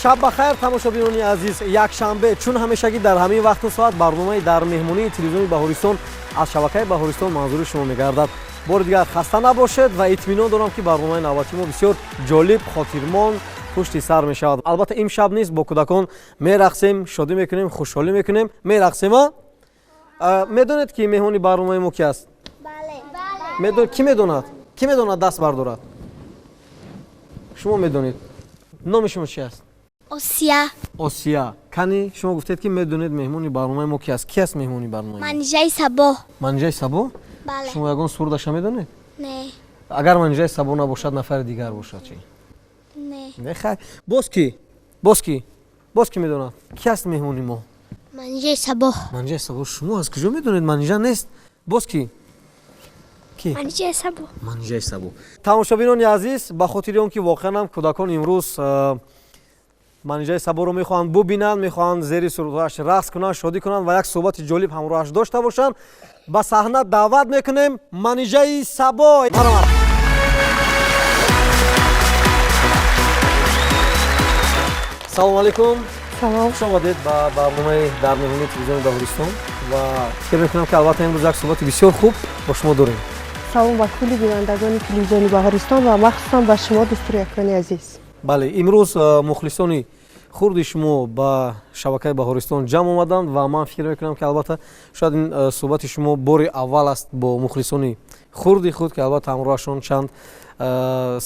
Шаб бахайр, тамошобинони азиз. Якшанбе, чун ҳамешагӣ дар ҳамин вақту соат, барномаи «Дар меҳмонии» телевизиони Баҳористон аз шабакаи Баҳористон манзури шумо мегардад. Бори дигар хаста набошед ва итминон дорам, ки барномаи навбатии мо бисёр ҷолиб, хотирмон пушти сар мешавад. Албатта, имшаб низ бо кӯдакон мерақсем, шодӣ мекунем, хушҳолӣ мекунем, мерақсем. А медонед, ки меҳмони барномаи мо ки аст? Кӣ медонад? Кӣ медонад, даст бардорад. Шумо медонед? Номи шумо чи аст? Осия. Осия. Кани, шумо гуфтед, ки медонед меҳмони барномаи мо ки аст. Ки аст меҳмони барномаи мо? Манижаи Сабо. Манижаи Сабо? Бале. Шумо ягон сурудаша медонед? Не. Агар Манижаи Сабо набошад, нафари дигар бошад чи? Не. Не, хайр. Боз кӣ, боз кӣ, боз кӣ медонад, ки аст меҳмони мо? Манижаи Сабо. Манижаи Сабо. Шумо аз куҷо медонед? Манижа нест. Боз кӣ, кӣ? Манижаи Сабо. Манижаи Сабо. Тамошобинони азиз, ба хотири он ки воқеан ҳам кӯдакон имрӯз Манижаи Саборо мехоҳанд бубинанд, мехоҳанд зери сурудҳояш рақс кунанд, шодӣ кунанд ва як суҳбати ҷолиб ҳамроҳаш дошта бошанд, ба саҳна даъват мекунем Манижаи Сабо. Марҳамат. Салому алайкум. Салом. Хуш омадед ба барномаи «Дар меҳмонии» телевизиони Баҳористон ва фикр мекунам, ки албатта имрӯз як суҳбати бисёр хуб бо шумо дорем. Салом ба кулли бинандагони телевизиони Баҳористон ва махсусан ба шумо, дӯстурякони азиз. Бале, имрӯз мухлисони хурди шумо ба шабакаи Баҳористон ҷамъ омаданд ва ман фикр мекунам, ки албатта шояд ин суҳбати шумо бори аввал аст бо мухлисони хурди худ, ки албатта ҳамроҳашон чанд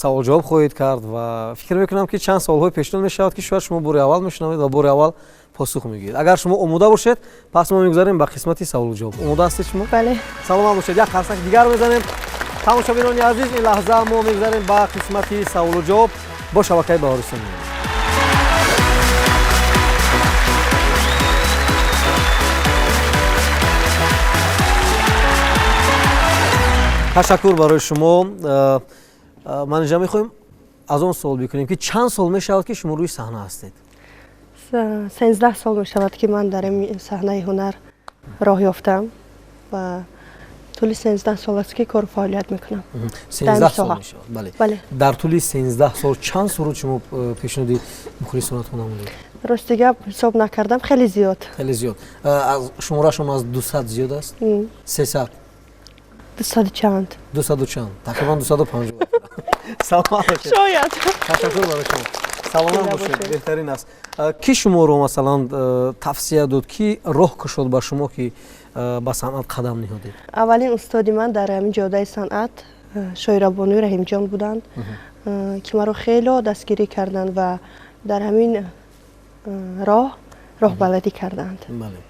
саволҷавоб хоҳед кард ва фикр мекунам, ки чанд саволҳои пешниҳод мешавад, ки шояд шумо бори аввал мешунавед ва бори аввал посух мегӯед. Агар шумо омода бошед, пас мо мегузарем ба қисмати саволу ҷавоб. Омода ҳастед шумо? Бале. Саломат бошед. Як қарсак дигар мезанем. Тамошобинони азиз, ин лаҳза мо мегузарем ба қисмати саволу ҷавоб бо шабакаи Баҳористон. Ташаккур барои шумо. Манижа, мехоҳем аз он суол бикунем, ки чанд сол мешавад, ки шумо рӯи саҳна ҳастед? 13 сол мешавад, ки ман дар ин саҳнаи ҳунар роҳ ёфтам ва тӯли 13 сол аст, ки кору фаъолият мекунам. 13 сол мешавад, бале. Бале. Дар тӯли 13 сол чанд суруд шумо пешниҳоди мухлисонатон намудед? Рости гап, ҳисоб накардам, хеле зиёд. Хеле зиёд. Шуморашон аз 200 зиёд аст? 300? Дусаду чанд. Дусаду чанд, тақрибан 250. Саломат бошед. Шояд. Ташаккур барои шумо, саломат бошед. Беҳтарин аст. Кӣ шуморо, масалан, тавсия дод, ки роҳ кушод ба шумо, ки ба санъат қадам ниҳодед? Аввалин устоди ман дар ҳамин ҷодаи санъат Шоирабонуи Раҳимҷон буданд, ки маро хело дастгирӣ карданд ва дар ҳамин роҳ роҳбаладӣ карданд. Бале,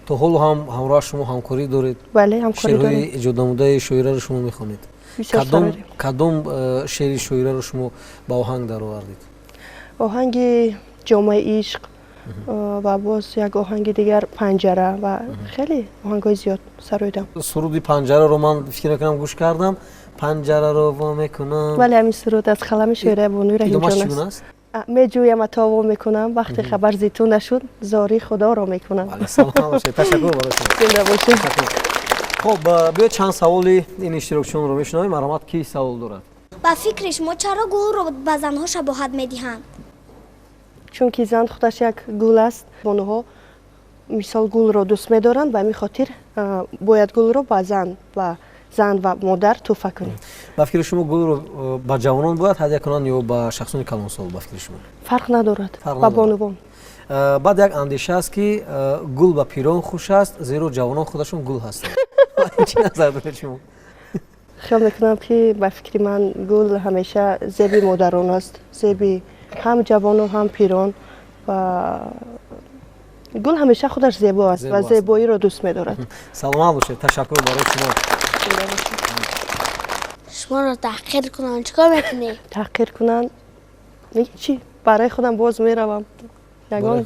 то ҳоло ҳам ҳамроҳ шумо ҳамкорӣ доред? Бале, ҳамкорӣ дорем. Шеърҳои эҷоднамудаи шоираро шумо мехонед? Кадом шеъри шоираро шумо ба оҳанг даровардед? Оҳанги «Ҷомаи ишқ» ва боз як оҳанги дигар, «Панҷара», ва хеле оҳангҳои зиёд сароидам. Суруди «Панҷараро» ман фикр мекунам, гӯш кардам. Панҷараро во мекунам. Бале, ҳамин суруд аз қалами шоирабонуи Раҳимҷон аст. Меҷӯям, ато мекунам, вақте хабар зи ту нашуд, зории худоро мекунам. Ташаккур барои шумо. Зинда бошед. Хуб, биёед, чанд саволи ин иштирокчиёнро мешунавем. Марҳамат, кӣ савол дорад? Ба фикри шумо, чаро гулро ба занҳо шабоҳат медиҳанд? Чунки зан худаш як гул аст. Бонуҳо мисол гулро дӯст медоранд, ба ҳамин хотир бояд гулро ба зан ва модар тӯҳфа кунем. Ба фикри шумо, гулро ба ҷавонон бояд ҳадя кунанд ё ба шахсони калонсол, ба фикри шумо? Фарқ надорад, ба бонувон. Баъд як андеша аст, ки гул ба пирон хуш аст, зеро ҷавонон худашон гул ҳастанд. Чӣ назар доред шумо? Хиёл мекунам, ки ба фикри ман, гул ҳамеша зеби модарон аст, зеби ҳам ҷавону ҳам пирон, ва гул ҳамеша худаш зебо аст ва зебоиро дӯст медорад. Саломат бошед, ташаккур барои шумо. Шуморо таҳқир кунанд, чӣ кор мекунед? Таҳқир кунанд, чӣ, барои худам боз меравам. Ягон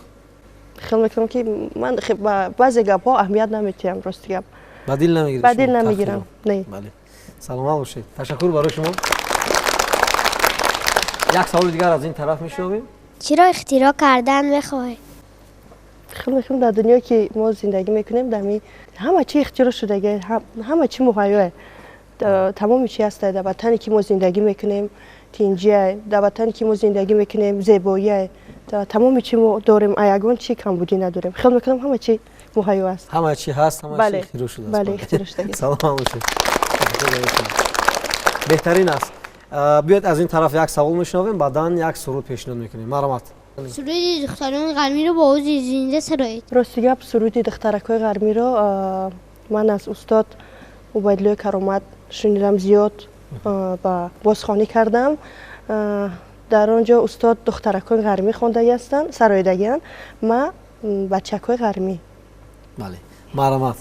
хиёл мекунам, ки ман ба баъзе гапҳо аҳамият наметиҳам, рости гап. Ба дил намегиред? Ба дил намегирам, не. Саломат бошед, ташаккур барои шумо. Як саволи дигар аз ин тараф мешунавем. Чиро ихтироъ кардан мехоҳед? Хиёл мекунам, дар дунё, ки мо зиндагӣ мекунем, дар ҳама чи ихтироъ шудага, ҳама чи муҳайё, тамоми чи ҳаст дар ватане, ки мо зиндагӣ мекунем. тинҷия, дар ватане ки мо зиндагӣ мекунем зебоия, тамоми чи мо дорем, ягон чи камбудӣ надорем. Хиёл мекунам ҳама чи муҳайё аст. Ҳама чи ҳаст, ҳама чи ихтироъ шудааст. Бале, ихтироъ шудагист. Саломат бошед. Беҳтарин аст. Биёед аз ин тараф як савол мешунавем, баъдан як суруд пешниҳод мекунем. Марҳамат. Суруди духтарони ғармиро бо овози зинда сароед. Рости гап, суруди духтаракҳои ғармиро ман аз устод Убайдуллои Каромат шунидам зиёд ва бозхонӣ кардам. Дар он ҷо устод духтаракҳои ғармӣ хондагӣ ҳастанд, сароидагианд, ма бачакҳои ғармӣ. Бале, марҳамат.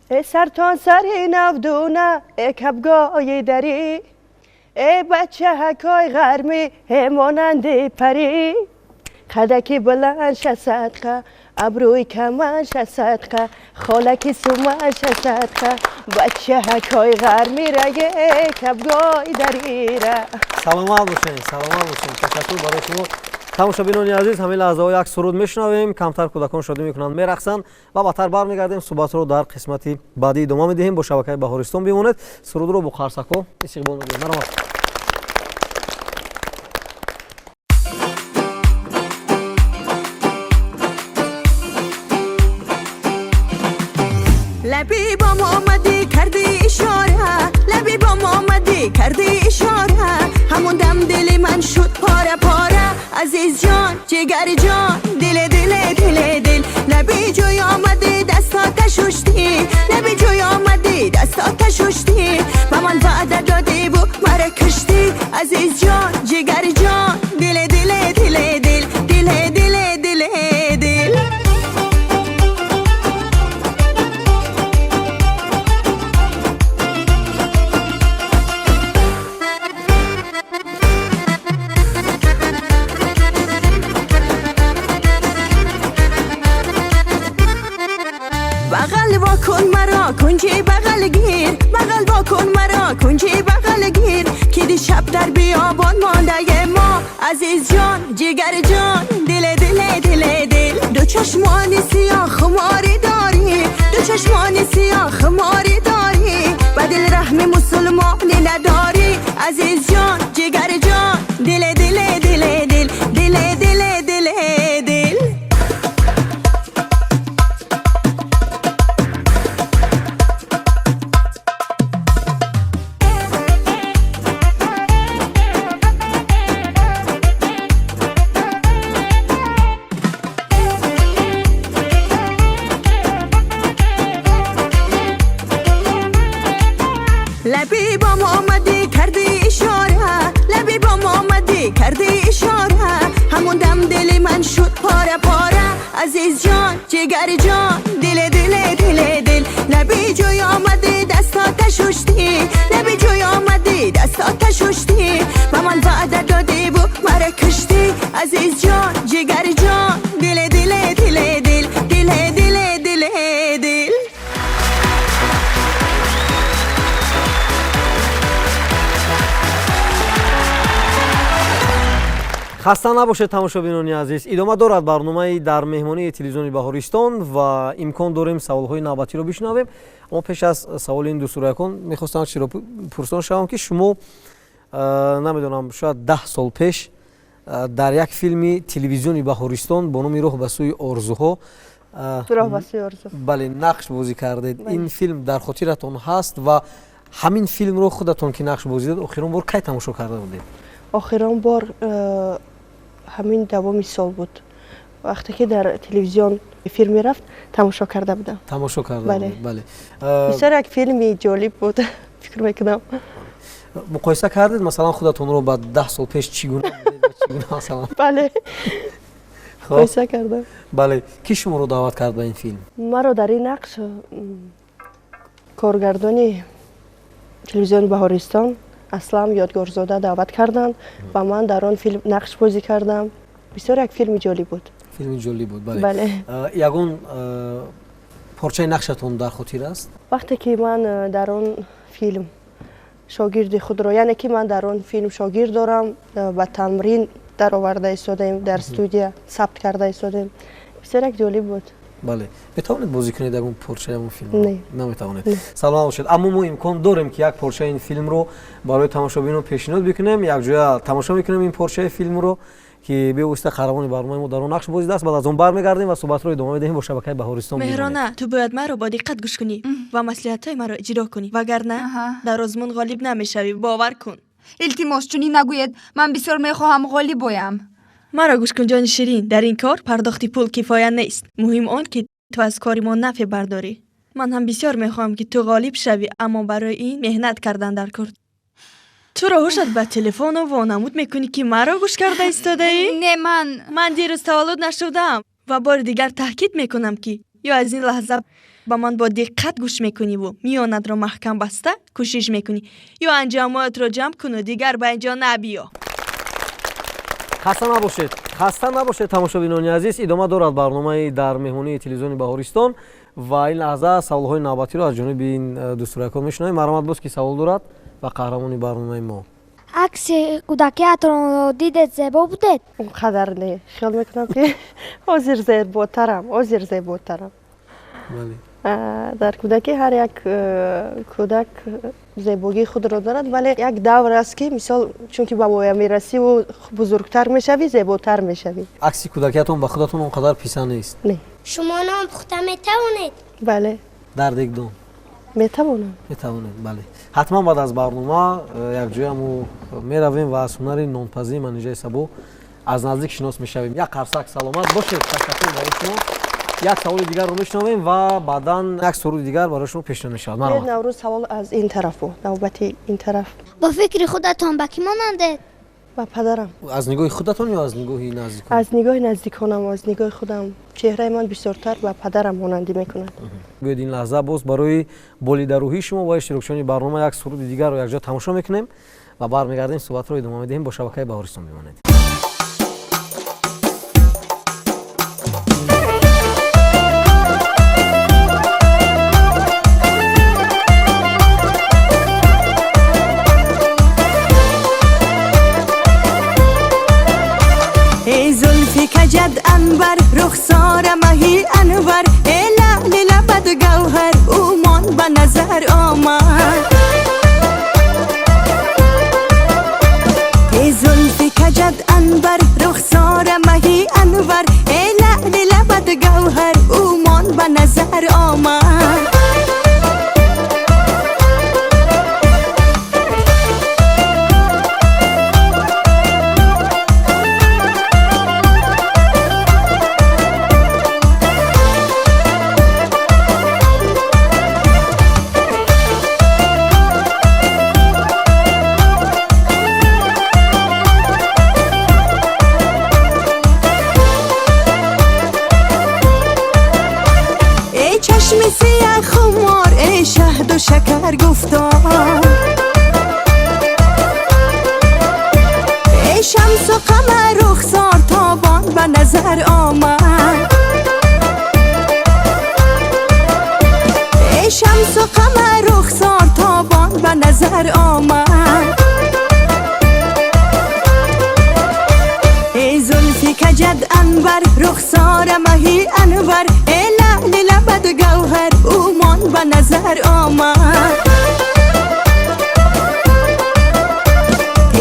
Э сартон сари навдуна, э кабгои дарӣ, э бачаҳакҳои ғармӣ, э монанди парӣ, қадаки баландша садқа, абрӯи каманша садқа, холаки суманша садқа, бачаҳакҳои ғармира, э кабгои дарира. Саломат бошед, саломат бошед. Ташаккур барои шумо. Тамошобинони азиз, ҳамин лаҳзаҳо як суруд мешунавем, камтар кӯдакон шодӣ мекунанд, мерақсанд ва баъдтар бармегардем. Суҳбатро дар қисмати баъдӣ идома медиҳем. Бо шабакаи Баҳористон бимонед. Сурудро бо қарсакҳо истиқбол мекунем. Марҳамат. Лаби бо омадӣ кардӣ ишора, лаби бо омадӣ кардӣ ишора, ҳамон дам дили ман шуд пора пора. Азиз ҷон, ҷигар ҷон, диле диле диле дил, лаби ҷӯй омадӣ дастата шуштӣ, лаби ҷӯй омадӣ дастата шуштӣ, ба ман ваъда додиву мара киштӣ. Азиз ҷон, ҷигар ҷон, диле диле диле дил, диле диле диле дил. Бағал вокун маро кунҷи бағал гир, бағал вокун маро кунҷи бағал гир, ки дишаб дар биёбон мондаи мо. Азиз ҷон, ҷигар ҷон, диле диле диле дил, ду чашмони сиёҳ хуморӣ дорӣ, ду чашмони сиёҳ хуморӣ дорӣ, ба дил раҳми мусулмонӣ надорӣ. Азиз ҷон, ҷигар ҷон, диле диле диле дил, диле диле диле дил. Лаби бо омадӣ кардӣ ишора, лаби бо омадӣ кардӣ ишора, ҳамон дам дили ман шуд пора пора. Азиз ҷон, ҷигар ҷон, диле диле диле дил, лаби ҷӯй омадӣ дастата шуштӣ, лаби ҷӯй омадӣ дастата шуштӣ, ба ман ваъда додиву мара киштӣ. Азиз ҷон, ҷигар ҷон, диле диле диле дил, диле диле диле дил. Хаста набошед, тамошобинони азиз. Идома дорад барномаи дар меҳмонии телевизиони Баҳористон ва имкон дорем саволҳои навбатиро бишнавем. Аммо пеш аз саволи ин дӯстуракон мехостам чиро пурсон шавам, ки шумо намедонам, шояд 10 сол пеш дар як филми телевизиони Баҳористон бо номи Роҳ ба сӯи орзуҳо Роҳ ба сӯи орзу, бале, нақш бозӣ кардед. Ин филм дар хотиратон ҳаст ва ҳамин филмро худатон ки нақш бозидед охирон бор кай тамошо карда будед? Охирон бор ҳамин давоми сол буд, вақте ки дар телевизион эфир мерафт, тамошо карда будам. Тамошо карда будед, бале. Бисёр як филми ҷолиб буд, фикр мекунам. Муқоиса кардед масалан худатонро ба 10 сол пеш чӣ гуна будед ва чӣ гуна масалан? Бале, муқоиса кардам. Бале, ки шуморо даъват кард ба ин филм? Маро дар ин нақш коргардони телевизиони Баҳористон Аслам Ёдгорзода даъват карданд ва ман дар он филм нақш бозӣ кардам. Бисёр як филми ҷолиб буд. Филми ҷолиб буд, бале. Бале. Ягон порчаи нақшатон дар хотир аст? Вақте ки ман дар он филм шогирди худро, яъне ки ман дар он филм шогирд дорам, ба тамрин дароварда истодаем, дар студия сабт карда истодаем. Бисёр як ҷолиб буд. Бале, метавонед бозӣ кунед ягон порчаи ҳамон филм? Не. Наметавонед. Саломат бошед. Аммо мо имкон дорем, ки як порчаи ин филмро барои тамошобинон пешниҳод бикунем. Якҷоя тамошо мекунем ин порчаи филмро, ки бевосита қаҳрамони барномаи мо дар он нақш бозидааст. Баъд аз он бармегардем ва суҳбатро идома медиҳем. Бо шабакаи Баҳористон бимонед. Меҳрона, ту бояд маро бо диққат гӯш кунӣ ва маслиҳатҳои маро иҷро кунӣ, вагарна дар озмун ғолиб намешавӣ, бовар кун. Илтимос, чунин нагӯед. Ман бисёр мехоҳам ғолиб оям. Маро гӯш кун, ҷони ширин, дар ин кор пардохти пул кифоя нест. Муҳим он, ки ту аз кори мо нафъе бардорӣ. Ман ҳам бисёр мехоҳам, ки ту ғолиб шавӣ, аммо барои ин меҳнат кардан дар кор. Туро ҳушат ба телефону вонамуд мекунӣ, ки маро гӯш карда истодаӣ? Не, ман Ман дирӯз таваллуд нашудаам ва бори дигар таъкид мекунам, ки ё аз ин лаҳза ба ман бо диққат гӯш мекуниву миёнатро маҳкам баста кӯшиш мекунӣ, ё анҷомҳоятро ҷамъ куну дигар ба инҷо набиё. Хаста набошед, хаста набошед, тамошобинони азиз. Идома дорад барномаи «Дар меҳмонии телевизиони Баҳористон» ва ин лаҳза саволҳои навбатиро аз ҷониби ин дӯстуракон мешунавем. Марҳамат, боз ки савол дорад ба қаҳрамони барномаи мо? Акси кӯдакиатонро дидед, зебо будед? Он қадар не. Хиёл мекунам, ки ҳозир зеботарам, ҳозир зеботарам. Бале. Дар кӯдакӣ ҳар як кӯдак зебогии худро дорад, вале як давр аст, ки мисол, чунки ба воя мерасиву бузургтар мешавӣ, зеботар мешавӣ. Акси кӯдакиятон ба худатон он қадар писанд нест? Не. Шумо нон пухта метавонед? Бале. Дар дегдон? Метавонам. Метавонед, бале. Ҳатман баъд аз барнома якҷоя мо меравем ва аз ҳунари нонпазии Манижаи Сабо аз наздик шинос мешавем. Як қарсак, саломат бошед. Ташаккур барои шумо. Як саволи дигарро мешунавем ва баъдан як суруди дигар барои шумо пешниҳод мешавад. Марҳамат. Наврӯз, савол аз ин тарафу, навбати ин тараф. Ба фикри худатон ба кӣ монандед? Ба падарам. Аз нигоҳи худатон ё аз нигоҳи наздикон? Аз нигоҳи наздиконам, аз нигоҳи худам. Чеҳраи ман бисёртар ба падарам монандӣ мекунад. Биёед, ин лаҳза боз барои болидарӯҳии шумо ва иштирокчиёни барнома як суруди дигарро якҷо тамошо мекунем ва бармегардем, суҳбатро идома медиҳем. Бо шабакаи Баҳористон бимонед. Эй зулфи каҷад анбар, рухсора маҳи анвар, э лаъли лабат гавҳар, ӯ мон ба назар омад. Эй зулфи каҷад анбар, рухсора маҳи анвар, э лаъли лабат гавҳар, ӯ мон ба назар омад. Эй чашми сия хумор, эй шаҳду шакар гуфтор, эй шамсу қамар рухсор тобон ба назар омад. Эй шамсу қамар рухсор тобон ба назар омад. Эй зулфи каҷад анвар, рухсора маҳи анвар, э лаъли лабат гавҳар, ӯ мон ба назар омад.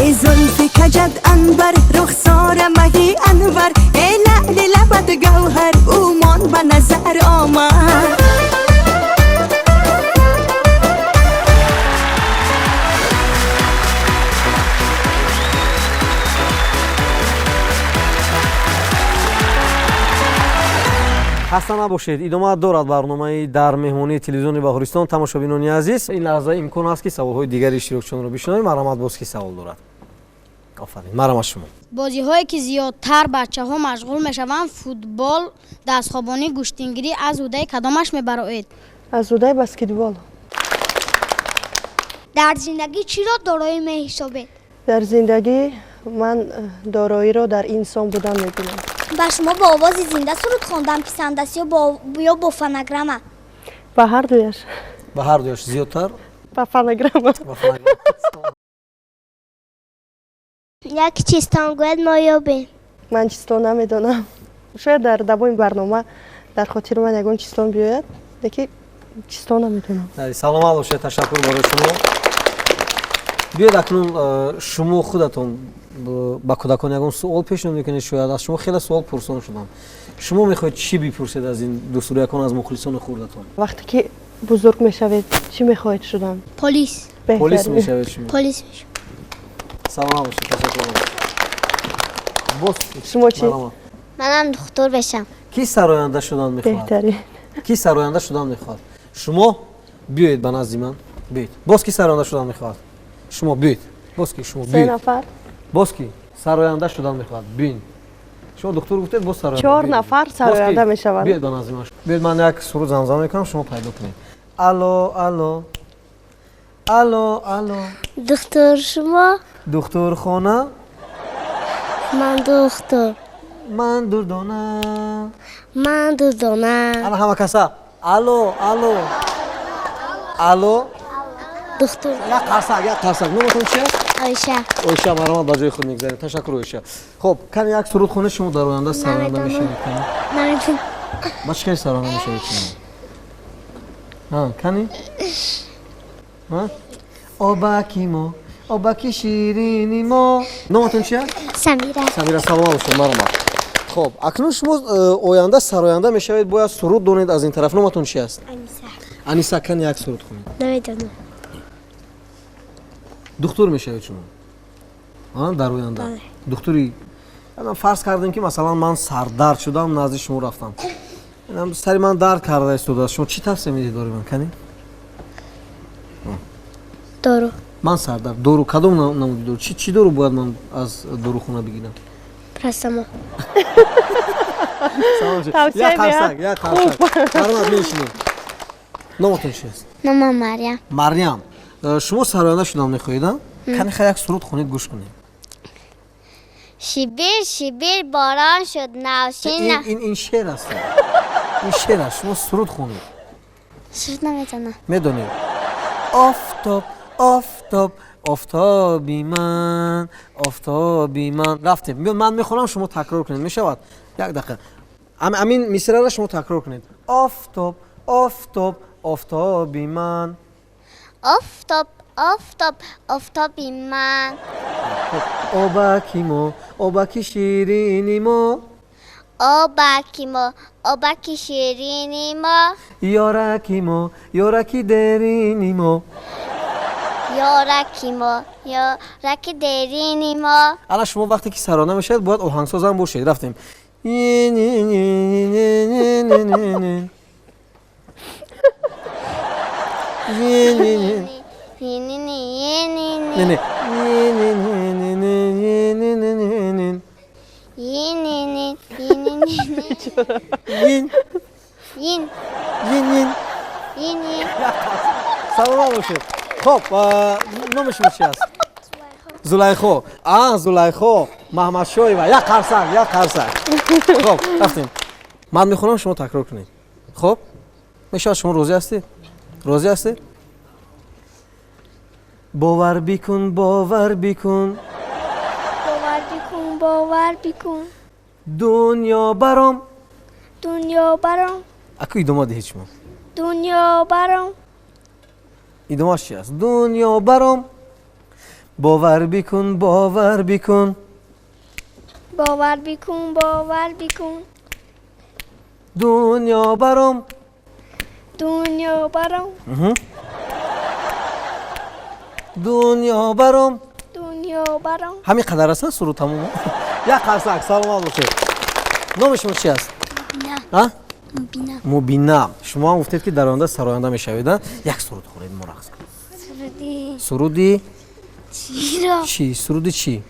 Эй зулфи каҷад анвар, рухсора маҳи анвар, э лаъли лабат гавҳар, ӯ мон ба назар омад. Хаста набошед. Идома дорад барномаи «Дар меҳмонии телевизиони Баҳористон». Тамошобинони азиз, ин лаҳза имкон аст, ки саволҳои дигари иштирокчиёнро бишунавем. Марҳамат, боз ки савол дорад? Офарин, марҳамат, шумо. Бозиҳое ки зиёдтар бачаҳо машғул мешаванд: футбол, дастхобонӣ, гӯштингирӣ, аз ӯҳдаи кадомаш мебароед? Аз ӯҳдаи баскетбол. Дар зиндагӣ чиро дороӣ меҳисобед? Дар зиндагӣ ман дороиро дар инсон будан мебинам. Ба шумо бо овози зинда суруд хондан писанд аст ё бо фонограмма? Ба ҳар дуяш. Ба ҳар дуяш. Зиёдтар? Ба фонограмма. Ба фонограмма. Як чизтон гӯяд, мо ёбем. Ман чизто намедонам. Шояд дар давоми барнома Дар хотири ман ягон чистон биёяд, лекин чистон наметонам. Саломат бошед, ташаккур барои шумо. Биёед, акнун шумо худатон ба кӯдакон ягон суол пешниҳод мекунед. Шояд аз шумо хеле суол пурсон шудам. Шумо мехоҳед чӣ бипурсед аз ин дӯстурӯякон, аз мухлисони хурдатон? Вақте ки бузург мешавед, чӣ мехоҳед шудан? Полис. Полис мешавед шумо? Полис мешавам. Саломат бошед, ташаккур. Боз шумо чӣ? Манам духтур бешам. Ки сароянда шудан мехоҳад? Беҳтарин. Ки сароянда шудан мехоҳад? Шумо биёед ба назди ман, биёед. Боз ки сароянда шудан мехоҳад? Шумо биёед. Боз ки? Шумо се биёед. Нафар. Боз ки сароянда шудан мехоҳад? Биёед. Шумо духтур гуфтед, боз сароянда. Чор Биёед. нафар Боз сароянда ки? мешаванд. Биёед ба назди ман, биёед. Ман як суруд замзама мекунам, шумо пайдо кунед. Алло, алло, алло, алло. Духтур шумо? Духтурхона. Ман духтур. Ман дурдона. Ман дурдона. Ана, ҳама каса: алло, алло, алло. Духтур. Як қарсак, як қарсак. Номатон чи аст? Оиша. Оиша, марҳамат, ба ҷои худ мегзарем. Ташаккур, Оиша. Хуб, кани, як суруд хонед. Шумо дар оянда сароянда Наметавонам. мешавед, кани. Наметавонам. Ба чӣ кани сароянда мешавед шумо? Кани, обаки мо, обаки ширини мо. Номатон чи аст? Самира. Самира, саломат бошед, марҳамат. Хуб, акнун шумо оянда сароянда мешавед, бояд суруд донед. Аз ин тараф номатон чи аст? Аниса. Аниса, кани, як суруд хонед. Наметавонам. Духтур мешавед шумо дар оянда? Бале. Духтури. Фарз кардем, ки масалан ман сардард шудам, назди шумо рафтам, сари ман дард карда истодааст. Шумо чӣ тавсия медиҳед барои ман, кани? Дору. Ман сардард, дору. Кадом намуди дору? Чӣ дору бояд ман аз дорухона бигирам? Парацетамол. Тавсия Як қарсак, медиҳад. як қарсак. Марҳамат, менишинем. Номатон чи аст? Номам Марьям. Марьям, шумо сароянда шудан мехоҳед, а? Кани, хай, як суруд хонед, гӯш кунем. Шибир, шибир борон шуд, навшин. Ин шеър аст, ин шеър аст. Шумо суруд хонед. Суруд наметавонам. Медонед? Офтоб, офтоб, офтоби ман, офтоби ман. Рафтем. Ман мехонам, шумо такрор кунед, мешавад? Як дақиқа, амин мисраро шумо такрор кунед: офтоб, офтоб, офтоби ман. Офтоб, офтоб, офтоби ман. Обаки мо, обаки ширини мо. Обаки мо, обаки ширини мо. Ёраки мо, ёраки дерини мо. Ёраки мо, ёраки дерини мо. Ана, шумо вақте ки сароянда мешавед, бояд оҳангсозам бошед. Рафтем. Не, не, не, не, не, не, не, не. Не, не, не. Ни, ни, ни, ни, Не, ни. не. Не, не, не, не, не, не, не, не, не. Ни, ни, ни, ни, ни, ни, Ин, ни. ин, ин. Ни, ни. Саломат бошед. Хуб, номи шумо чи аст? Зулайхо. А, Зулайхо Маҳмадшоева. Як қарсак, як қарсак. Хуб, рафтем. Ман мехонам, шумо такрор кунед. Хуб, мешавад? Шумо розӣ ҳастед? Розӣ ҳастед? Бовар бикун, бовар бикун. Бовар бикун, бовар бикун. Дунё баром. Дунё баром. Аку, идома диҳед шумо. Дунё баром. Идомаш чи аст? Дунё баром, бовар бикун, бовар бикун. Бовар бикун, бовар бикун. Дунё баром. Дунё баром. Дунё баром. Дунё баром. Ҳамин қадар аст суруд, тамом. Як қарсак, саломат бошед. Номи шумо чи аст? А? Мубина. Мубина, шумо ҳам гуфтед, ки дар оянда сароянда мешавед, а? Як суруд хонед, мо рақс кунем. Суруди? Суруди. Чиро? Чӣ суруди? Чӣ?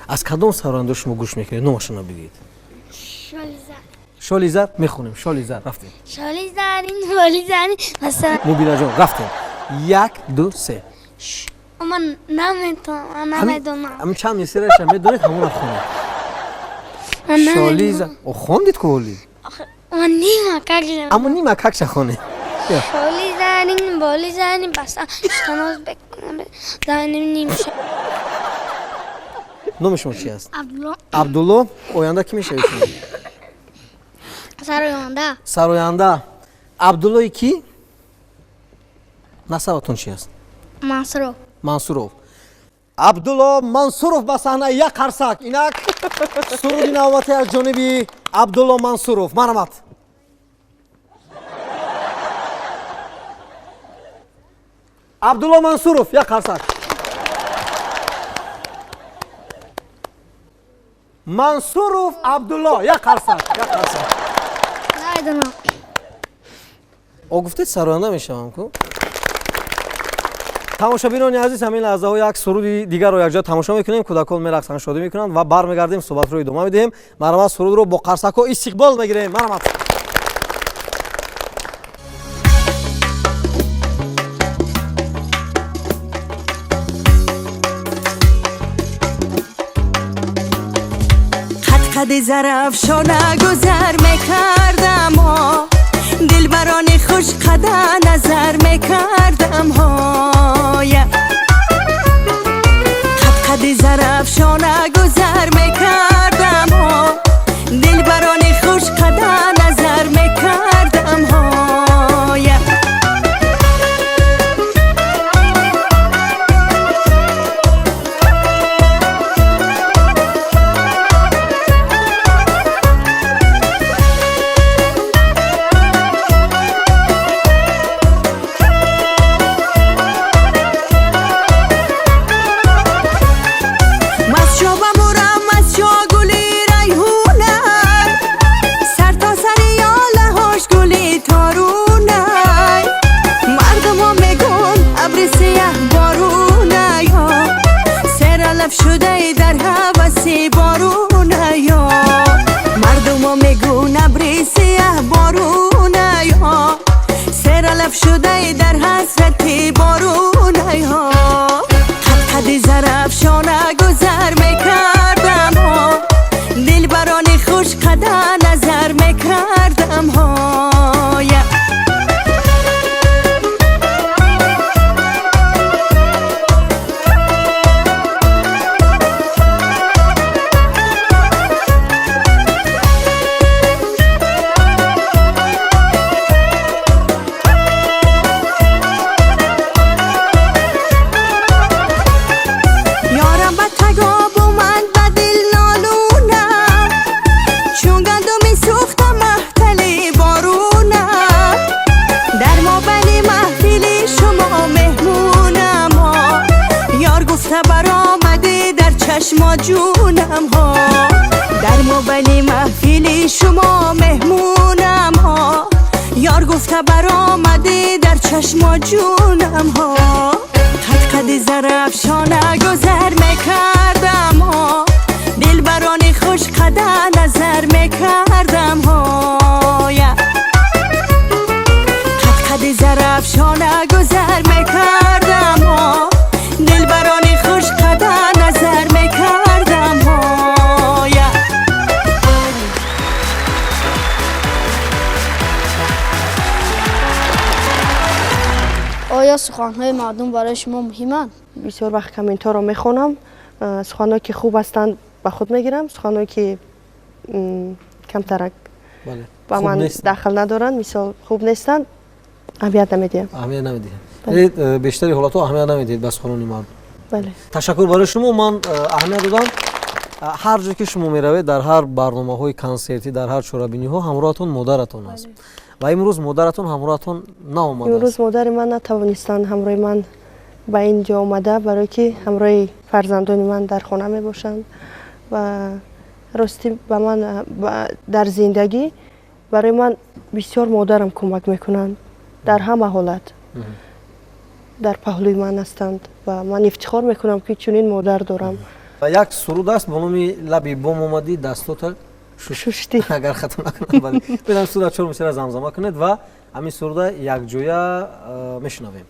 Аз кадом сароянда шумо гӯш мекунед? Номашонро бигӯед. Шолизар. Шолизар мехонем. Шолизар, рафтем. Шолизарин, шолизарин, масалан. Мубинаҷон, рафтем: як, ду, се. Ман наметавонам, намедонам. Ҳамин чанд мисраша медонед, ҳамонро хонед. Ман намедонам. Шолизар. О, хондед ку ҳоли. Ман нима как же. Аммо нима какша хонед. Шолизарин, болизарин, баса штаноз бекунам, заним ним. Номи шумо чи аст? Абдулло. Абдулло, оянда кӣ мешавед шумо? Сароянда. Сароянда. Абдуллои кӣ? Насабатон чи аст? Мансуров. Мансуров. Абдулло Мансуров ба саҳна, як қарсак. Инак суруди навбатӣ аз ҷониби Абдулло Мансуров. Марҳамат. Абдулло Мансуров, як қарсак. Мансуров Абдулло, як қарсак, як қарсак. Намедонам. О, гуфтед, сароянда мешавам ку. Тамошобинони азиз, ҳамин лаҳзаҳо як суруди дигарро якҷоя тамошо мекунем. Кӯдакон мерақсанд, шодӣ мекунанд ва бармегардем, суҳбатро идома медиҳем. Марҳамат, сурудро бо қарсакҳо истиқбол мегирем. Марҳамат. Қад Зарафшона гузар мекардам, дилбарони хушқада назар мекардам ҳоя. Қад-қади Зарафшона гузар мекардам, дилбарони хушқада назар мекардам ҳоя. Шудаи дар ҳаваси боруная, мардумо мегӯн, абри сияҳ боруная, сералаф шудаи дар ҳасрати боруная. Қад-қади Зарафшона гузар мекардам, дилбарони хушқада назар мекардам ҳоя. Ёрам ба тагобу ман ба дил нолунам, чун гандуми сӯхта маҳтали борунам. Дар мобайни маҳфили шумо меҳмонам, ёр гуфта баромадӣ дар чашмо ҷунам ҳо. Дар мобайни маҳфили шумо меҳмонам, ёр гуфта баромадӣ дар чашмо ҷунам ҳо. Қад-қади Зарафшона гузар мекардам, дилбарони хушқада назар мекардам ҳоя. Қад-қади Зарафшона гузар мекардам, дилбарони хушқада назар мекардам ҳоя. Оё суханҳои мардум барои шумо муҳиманд? Бисёр вақт комментҳоро мехонам. Суханҳое ки хуб ҳастанд, ба худ мегирам, суханҳое ки камтарак ба хуб ман нестанд. Дахл надоранд, мисол, хуб нестанд, аҳамият намедиҳам. Аҳамият намедиҳед. Яъне бештари ҳолатҳо аҳамият намедиҳед ба суханони мардум. Бале. Ташаккур барои шумо. Ман аҳамият додам, ҳар ҷое ки шумо меравед, дар ҳар барномаҳои консертӣ, дар ҳар чорабиниҳо ҳамроҳатон модаратон аст ва имрӯз модаратон ҳамроҳатон наомадааст. Имрӯз модари ман натавонистанд ҳамроҳи ман ба ин ҷо омада, барое ки ҳамроҳи фарзандони ман дар хона мебошанд. Ва ростӣ, ба ман дар зиндагӣ барои ман бисёр модарам кӯмак мекунанд, дар ҳама ҳолат дар паҳлӯи ман ҳастанд ва ман ифтихор мекунам, ки чунин модар дорам. Ва як суруд аст бо номи «Лаби бом омадӣ, дастота шуштӣ», агар хато накунам. Бале, бинам, суруда чор мисра замзама кунед ва ҳамин суруда якҷоя мешунавем.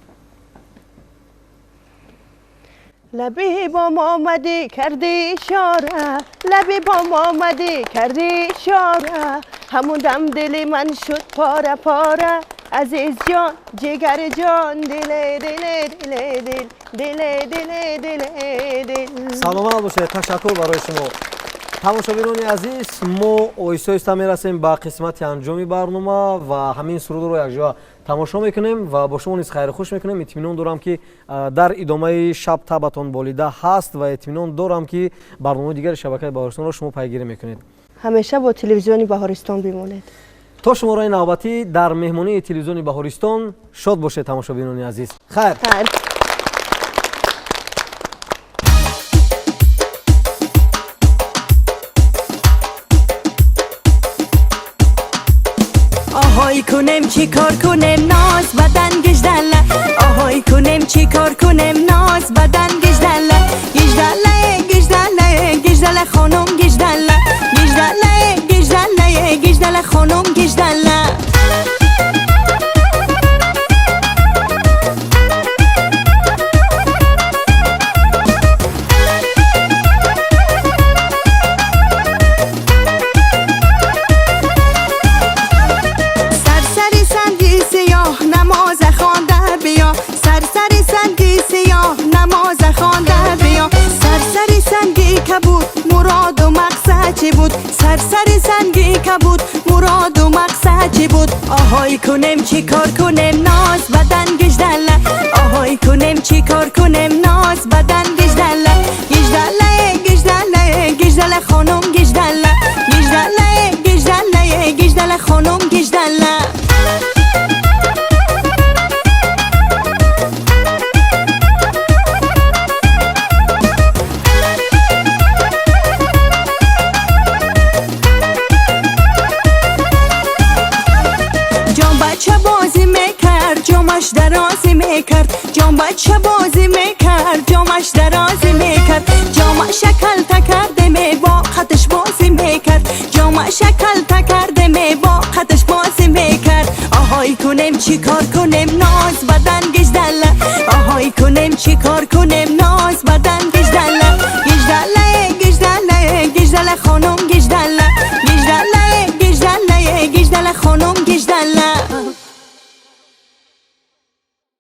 Лаби бом омадӣ, кардӣ ишора, лаби бом омадӣ, кардӣ ишора, ҳамун дам дили ман шуд пора пора. Азизҷон, ҷигарҷон, диле, диле, диле, дил, диле, диле, диле, дил. Саломат бошед, ташаккур барои шумо. Тамошобинони азиз, мо оҳиста оҳиста мерасем ба қисмати анҷоми барнома ва ҳамин сурудро якҷоя тамошо мекунем ва бо шумо низ хайру хуш мекунем. Итминон дорам, ки дар идомаи шаб табатон болида ҳаст ва итминон дорам, ки барномаи дигари шабакаи Баҳористонро шумо пайгирӣ мекунед. Ҳамеша бо телевизиони Баҳористон бимонед. То шумораи навбатӣ дар меҳмонии телевизиони Баҳористон шод бошед, тамошобинони азиз, хайр. Хайр. آهای کنم چی کار کنم، ناز بدن گجدله. آهای کنم چی کار کنم، ناز بدن گجدله. گجدله گجدله گجدله خانم گجدله، گجدله گجدله گجدله خانم گجدله. سرسری سنگی سیاه نماز خوانده بیا، سرسری سنگی سیاه نماز خوانده بیا. سرسری سنگی کبود مراد و مقصد چی بود؟ سرسری سنگی کبود مراد و مقصد چی بود؟ آهای کنم چی کار کنم، ناز بدن گجدله. آهای کنم چی کار کنم، ناز بدن گجدله. گجدله گجدله گجدله خانم گجدله، گجدله گجدله گجدله خانم گجدله. جان بچه بازی میکرد، جامش درازی میکرد. جان بچه بازی میکرد، جامش درازی میکرد. جامش کلته کرده می با خطش بازی میکرد. جامش کلته کرده می با خطش بازی میکرد. آهای کنم چی کار کنم، ناز بدن گجدله. آهای کنم چی کار کنم.